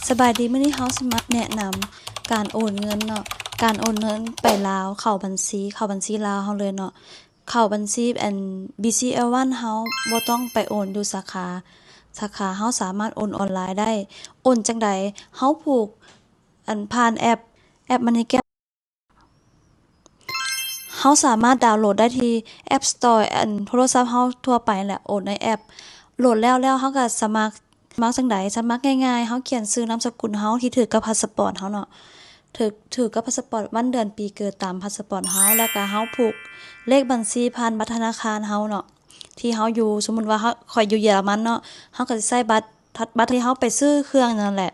ສະບາຍດີ ມື້ນີ້ເຮົາຊິມາແນະນຳການໂອນເງິນເນາະ, ການໂອນເງິນໄປລາວ ເຂົ້າບັນຊີ ເຂົ້າບັນຊີລາວເຮົາເລີຍເນາະ, ເຂົ້າບັນຊີອັນ BCL One ເຮົາ ບໍ່ຕ້ອງໄປໂອນຢູ່ສາຂາ, ສາຂາເຮົາສາມາດໂອນອອນລາຍໄດ້. ໂອນຈັ່ງໃດ? ເຮົາຜູກອັນຜ່ານແອັບ ແອັບ MoneyGram ເຮົາສາມາດດາວໂຫຼດໄດ້ທີ່ App Store ອັນໂທລະສັບເຮົາທົ່ວໄປແຫຼະ, ໂອນໃນແອັບ ໂຫຼດແລ້ວ ແລ້ວເຮົາກໍສະໝັກ, ສະໝັກຈັ່ງໃດ? ສະໝັກງ່າຍໆ ເຮົາຂຽນຊື່ນາມສະກຸນເຮົາທີ່ຖືກກັບພາສະປອດເຮົາເນາະ, ຖືກ, ຖືກກັບພາສະປອດ ວັນເດືອນປີເກີດຕາມພາສະປອດເຮົາ, ແລ້ວກໍເຮົາຜູກເລກບັນຊີຜ່ານບັດທະນາຄານເຮົາເນາະ ທີ່ເຮົາຢູ່, ສົມມຸດວ່າເຮົາ, ຂ້ອຍຢູ່ເຢຍລະມັນເນາະ, ເຮົາກໍຊິໃຊ້ບັດ, ບັດທີ່ເຮົາໄປຊື້ເຄື່ອງນັ້ນແຫຼະ,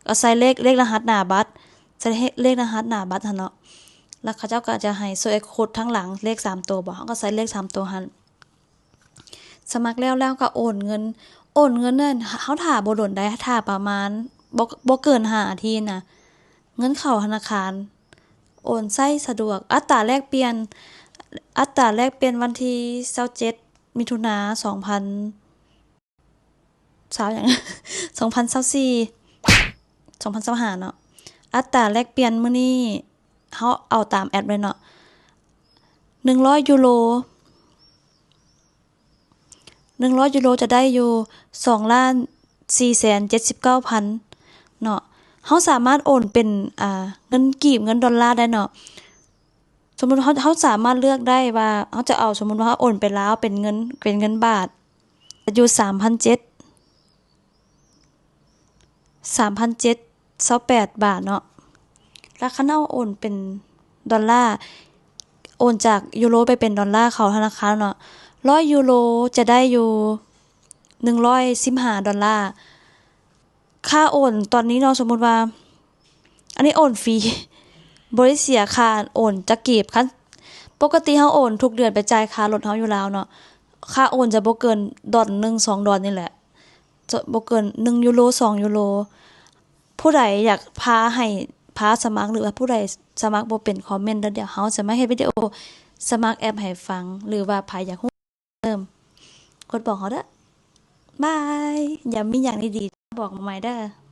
ກໍໃສ່ເລກ, ເລກລະຫັດໜ້າບັດ, ໃສ່ເລກລະຫັດໜ້າບັດຫັ້ນເນາະ, ແລ້ວເຂົາເຈົ້າກໍຈະໃຫ້ QR code ທາງຫຼັງ ເລກສາມໂຕບໍ, ເຮົາກໍໃສ່ເລກສາມໂຕຫັ້ນ. ສະໝັກແລ້ວ ແລ້ວກໍໂອນເງິນ, ໂອນເງິນນັ້ນ ເຮົາຖ້າບໍ່ດົນໃດ, ຖ້າປະມານ ບໍ່, ບໍ່ເກີນຫ້າອາທິດນະ, ເງິນເຂົ້າທະນາຄານ, ໂອນໃຊ້ສະດວກ. ອັດຕາແລກປ່ຽນ, ອັດຕາແລກປ່ຽນວັນທີຊາວເຈັດ ມິຖຸນາ ສອງພັນ ຊາວຫຍັງ ສອງພັນຊາວສີ່ ສອງພັນຊາວຫ້າເນາະ, ອັດຕາແລກປ່ຽນມື້ນີ້ ເຮົາເອົາຕາມແອັບເລີຍເນາະ, ໜຶ່ງຮ້ອຍຢູໂຣ, ໜຶ່ງຮ້ອຍຢູໂຣຈະໄດ້ຢູ່ ສອງລ້ານສີ່ແສນເຈັດສິບເກົ້າພັນເນາະ. ເຮົາສາມາດໂອນເປັນ, ອ່າ, ເງິນກີບ, ເງິນດອນລາໄດ້ເນາະ. ສົມມຸດເຮົາ, ເຮົາສາມາດເລືອກໄດ້ວ່າເຮົາຈະເອົາ, ສົມມຸດວ່າເຮົາໂອນໄປລາວເປັນເງິນ, ເປັນເງິນບາດ ຢູ່ສາມພັນເຈັດ ສາມພັນເຈັດຊາວແປດບາດເນາະ. ແລ້ວຄັນເຮົາໂອນເປັນດອນລາ, ໂອນຈາກຢູໂຣໄປເປັນດອນລາເຂົ້າທະນາຄານເນາະ, ຮ້ອຍຢູໂຣຈະໄດ້ຢູ່ ໜຶ່ງຮ້ອຍສິບຫ້າດອນລາ. ຄ່າໂອນຕອນນີ້ເນາະ, ສົມມຸດວ່າ ອັນນີ້ໂອນຟຣີ, ບໍ່ໄດ້ເສຍຄ່າໂອນຈັກກີບ. ຄັນປົກກະຕິເຮົາໂອນທຸກເດືອນໄປຈ່າຍຄ່າລົດເຮົາຢູ່ລາວເນາະ, ຄ່າໂອນຈະບໍ່ເກີນດອນໜຶ່ງ ສອງດອນນີ້ແຫຼະ, ຈະບໍ່ເກີນໜຶ່ງຢູໂຣ ສອງຢູໂຣ. ຜູ້ໃດຢາກພາໃຫ້, ພາສະໝັກ ຫຼືວ່າຜູ້ໃດສະໝັກບໍ່ເປັນ ຄອມເມັນເດີ, ດຽວເຮົາຈະມາເຮັດວິດີໂອສະໝັກແອັບໃຫ້ຟັງ ຫຼືວ່າໃຜຢາກຮູ້ ເພີ່ມ ກົດບອກເຮົາເດີ້. ບາຍ. ຢ່າມີຫຍັງດີໆ ບອກມາໃໝ່ເດີ້.